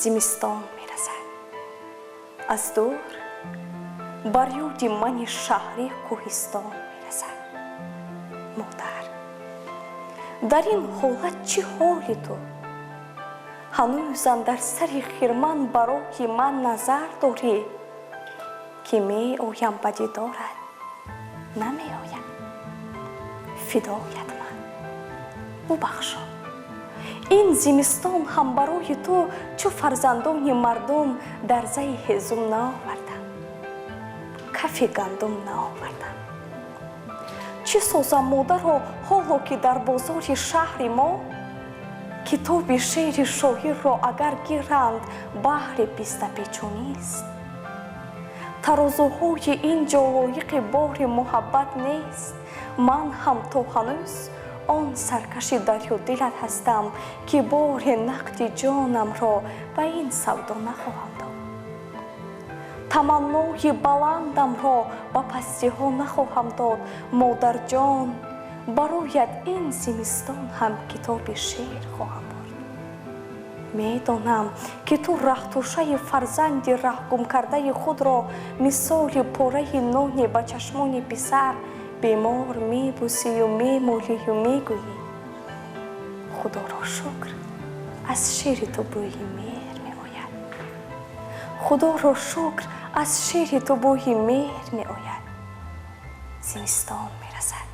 Зимистон мерасад. Аз дур бар ёди мани шаҳрӣ кӯҳистон мерасад. Модар, дар ин ҳолат чӣ ҳоли ту? Ҳанӯзам дар сари хирман барои ман назар дорӣ, ки меоям ба дидорат, намеоям. Фидоят ман, бубахшо. Ин зимистон ҳам барои ту чу фарзандони мардум дарзаи ҳезум наовардам, кафи гандум наовардам. Чӣ созам, модаро, ҳоло ки дар бозори шаҳри мо китоби шеъри шоирро агар гиранд, баҳри пистапечонист. Тарозуҳои ин ҷо лоиқи бори муҳаббат нест. Ман ҳам то ҳанӯз он саркаши дарёдилат ҳастам, ки бори нақди ҷонамро ба ин савдо нахоҳам дод, таманнои баландамро ба пастиҳо нахоҳам дод. Модарҷон, бароят ин зимистон ҳам китоби шеър хоҳам бурд. Медонам, ки ту раҳтӯшаи фарзанди раҳгумкардаи худро мисоли пораи ноне ба чашмони писар бемор мебӯсию мемолию мегӯӣ: «Худоро шукр, аз шеъри ту бӯи меҳр меояд, Худоро шукр, аз шеъри ту бӯи меҳр меояд». Зимистон мерасад.